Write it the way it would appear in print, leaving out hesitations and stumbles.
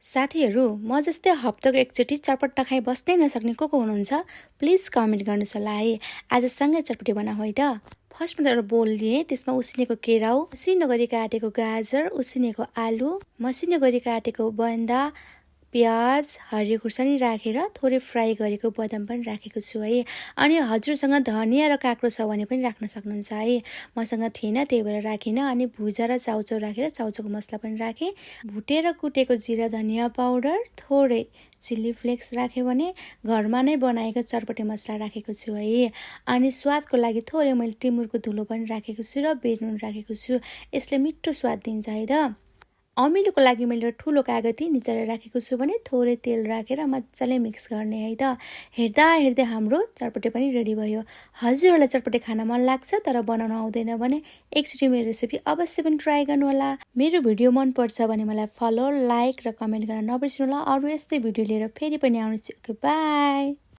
साथीहरू, म जस्तै हप्ताको एकचोटि चटपट खाइ बस्नै नसक्ने को हुनुहुन्छ? प्लिज कमेन्ट गर्नुहोस् होला है। आज सँगै चटपटी बनाऊ है त। फर्स्टमा त एउटा बोल लिएँ, त्यसमा उसिनेको केराउ, मसिनो गरी काटेको गाजर, उसिनेको आलु, मसिनो गरी काटेको बन्दा, प्याज, हरियो खुर्सानी राखेर थोरै फ्राई गरेको बदाम पनि राखेको छु है। अनि हजुरसँग धनिया र काँक्रो छ भने पनि राख्न सक्नुहुन्छ है। मसँग थिएन त्यही भएर राखिनँ। अनि भुजा र चाउचाउ राखेर चाउचाउको मसला पनि राखेँ। भुटेर कुटेको जिरा धनिया पाउडर, थोरै चिल्ली फ्लेक्स राख्यो भने घरमा नै बनाएको चटपटे मसला राखेको छु है। अनि स्वादको लागि थोरै मैले टिमुरको धुलो पनि राखेको छु र बेनुन राखेको छु। यसले मिठो स्वाद दिन्छ है त। अमिलोको लागि मैले एउटा ठुलो कागती निचोरेर राखेको छु भने थोरै तेल राखेर मजाले मिक्स गर्ने है त। हेर्दा हेर्दै हाम्रो चटपटे पनि रेडी भयो। हजुरहरूलाई चटपटे खान मन लाग्छ तर बनाउन आउँदैन भने एकचोटि मेरो रेसिपी अवश्य पनि ट्राई गर्नुहोला। मेरो भिडियो मन पर्छ भने मलाई फलो, लाइक र कमेन्ट गर्न नबिर्सनु होला। अरू यस्तै भिडियो लिएर फेरि पनि आउनेछु। Okay, by.